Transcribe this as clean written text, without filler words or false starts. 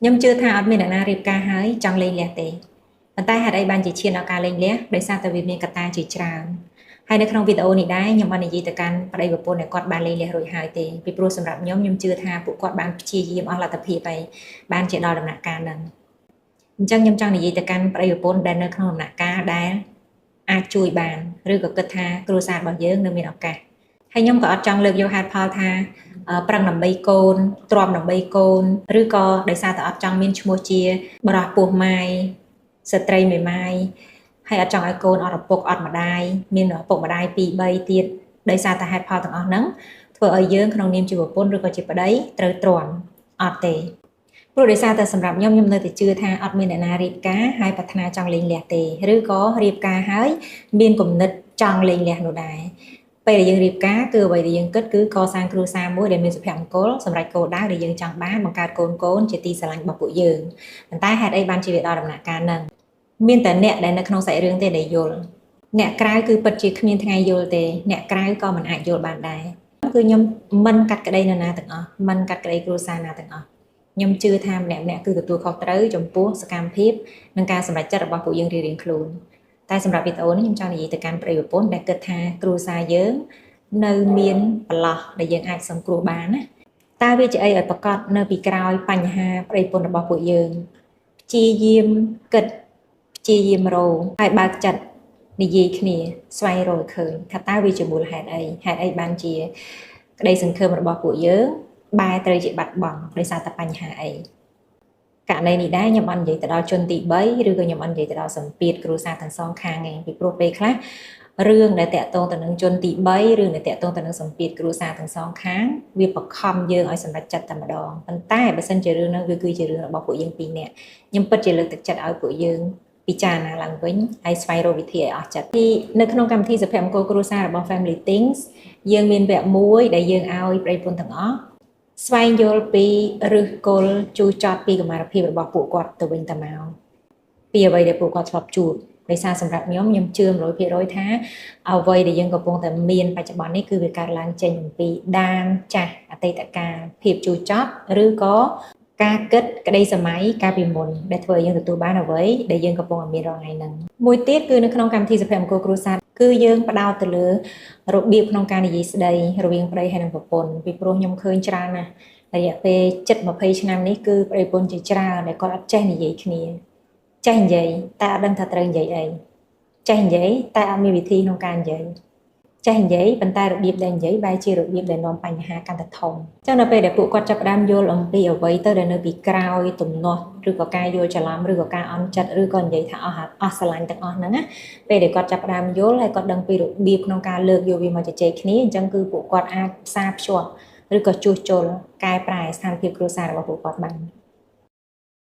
ខ្ញុំជឿថាអត់មានអ្នកណារៀបការហើយចង់លេងលះទេប៉ុន្តែហេតុអីបានជាឈានដល់ការលេងលះដោយសារតែវាមានកត្តាជាច្រើនហើយនៅក្នុងវីដេអូនេះដែរខ្ញុំបាននិយាយទៅកាន់ប្តីប្រពន្ធដែលគាត់បានលេងលះរួចហើយទេពីព្រោះសម្រាប់ខ្ញុំខ្ញុំជឿថាពួកគាត់បានព្យាយាមអស់លទ្ធភាពហើយបានជាដល់ដំណាក់កាលហ្នឹងអញ្ចឹងខ្ញុំចង់និយាយទៅកាន់ប្តីប្រពន្ធដែលនៅក្នុងដំណាក់កាលដែលអាចជួយបានឬក៏គិតថាគ្រួសាររបស់យើងនៅមានឱកាសហើយខ្ញុំក៏អត់ចង់លើកយកហេតុផលថាប្រឹងដើម្បីកូនទ្រាំដើម្បីកូនឬក៏ដោយសារតែអត់ចង់មានឈ្មោះជាបរិះពោះម៉ាយស្ត្រីមេម៉ាយហើយអត់ចង់ឲ្យកូនអត់ឪពុកអត់ម្ដាយមានឪពុកម្ដាយ2 3ទៀតដោយសារតែហេតុផលទាំងអស់ហ្នឹងធ្វើឲ្យយើងក្នុងនាមជាប្រពន្ធឬក៏ជាប្តីត្រូវទ្រាំអត់ទេព្រោះដោយសារតែសម្រាប់ខ្ញុំខ្ញុំនៅតែជឿថាអត់មានអ្នកណារៀបការហើយប្រាថ្នាចង់លេងលះទេឬក៏រៀបការហើយមានគំនិតចង់លេងលះនោះដែរពេលដែលយើងរៀបការគឺអ្វីដែលយើងគិតគឺកសាងគ្រួសារមួយដែលមានសុភមង្គលសម្រាប់គោលដៅដែលយើងចង់បានបង្កើតកូនកូនជាទីស្រឡាញ់របស់ពួកយើងប៉ុន្តែហេតុអីបានជាវាដល់ដំណាក់កាលហ្នឹងមានតែអ្នកដែលនៅក្នុងសាច់រឿងទេដែលយល់អ្នកក្រៅគឺពិតជាគ្មានថ្ងៃយល់ទេអ្នកក្រៅក៏មិនអាចយល់បានដែរគឺខ្ញុំមិនកាត់ក្តីនរណាទាំងអស់មិនកាត់ក្តីគ្រួសារណាទាំងអស់ខ្ញុំជឿថាម្នាក់ៗគឺទទួលខុសត្រូវចំពោះសកម្មភាពនិងការសម្រេចចិត្តរបស់ពួកយើងរៀងៗខ្លួនតែសម្រាប់វីដេអូនេះខ្ញុំចង់និយាយទៅកាន់ប្តីប្រពន្ធដែលគិតថាគ្រួសារយើងនៅមានប្រឡោះដែលយើងអាចសង្គ្រោះបានណាតើវាជាអីឲ្យប្រកាសនៅពីក្រោយបញ្ហាប្តីប្រពន្ធរបស់ពួកយើងព្យាយាមគិតព្យាយាមរកហើយបើកចិត្តនិយាយគ្នាស្វែងរកឃើញថាតើវាជាមូលហេតុអីហេតុអីបានជាក្តីសង្ឃឹមរបស់ពួកយើងបែរត្រូវជាបាត់បង់ដោយសារតែបញ្ហាអីករណីនេះដែរខ្ញុំអត់និយាយទៅដល់ជនទី3ឬក៏ខ្ញុំអត់និយាយទៅដល់សម្ពាធគ្រួសារទាំងសងខាងឯងពីព្រោះពេលខ្លះរឿងដែលតាក់ទងទៅនឹងជនទី3រឿងដែលតាក់ទងទៅនឹងសម្ពាធគ្រួសារទាំងសងខាងវាបខំយើងឲ្យសម្រេចចិត្តតែម្ដងប៉ុន្តែបើសិនជារឿងហ្នឹងវាគឺជារឿងរបស់ពួកយើងពីរនាក់ខ្ញុំពិតជាលើកទឹកចិត្តឲ្យពួកយើងពិចារណាឡើងវិញហើយស្វែងរកវិធីឲ្យអស់ចិត្តទីនៅក្នុងកម្មវិធីសុភមង្គលគ្រួសាររបស់ Family Things យើងមានវគ្គមួយដែលយើងឲ្យប្តីប្រពន្ធទាំងអស់ស្វែងយល់ពីឫសគល់ជូរចត់ពីកម្មាភាពរបស់ពួកគាត់ទៅវិញទៅមកពីអ្វីដែលពួកគាត់ធ្លាប់ជួបដោយសារសម្រាប់ខ្ញុំខ្ញុំជឿ 100% ថាអ្វីដែលយើងកំពុងតែមានបច្ចុប្បន្ននេះគឺវាកើតឡើងចេញអំពីដានចាស់អតីតកាលភាពជូរចត់ឬក៏ការគិតក្តីសម័យកាលពីមុនដែលធ្វើឲ្យយើងទទួលបានអ្វីដែលយើងកំពុងតែមានរាល់ថ្ងៃហ្នឹងមួយទៀតគឺនៅក្នុងកម្មវិធីសុភមង្គលគ្រួសារគឺយើងផ្ដោតទៅលើរបៀបក្នុងការនិយាយស្ដីរវាងប្តីហើយនិងប្រពន្ធពីព្រោះខ្ញុំឃើញច្រើនណាស់រយៈពេលជិត20ឆ្នាំនេះគឺប្តីប្រពន្ធជាច្រើនដែលគាត់អត់ចេះនិយាយគ្នាចេះនិយាយតែអត់ដឹងថាត្រូវនិយាយអីចេះនិយាយតែអត់មានវិធីក្នុងការនិយាយចេះនិយាយប៉ុន្តែរបៀបដែលនិយាយបែរជារបៀបដែលនាំបញ្ហាកាន់តែធំអញ្ចឹងនៅពេលដែលពួកគាត់ចាប់ផ្ដើមយល់អំពីអ្វីទៅដែលនៅពីក្រោយទំនាស់ឬក៏ការយល់ច្រឡំឬក៏ការអន់ចិត្តឬក៏និយាយថាអស់ស្រឡាញ់ទាំងអស់ហ្នឹងណាពេលដែលគាត់ចាប់ផ្ដើមយល់ហើយគាត់ដឹងពីរបៀបក្នុងការលើកយកវាមកជជែកគ្នាអញ្ចឹងគឺពួកគាត់អាចផ្សារភ្ជាប់ឬក៏ជួសជុលកែប្រែស្ថានភាពគ្រួសាររបស់ពួកគាត់បាន។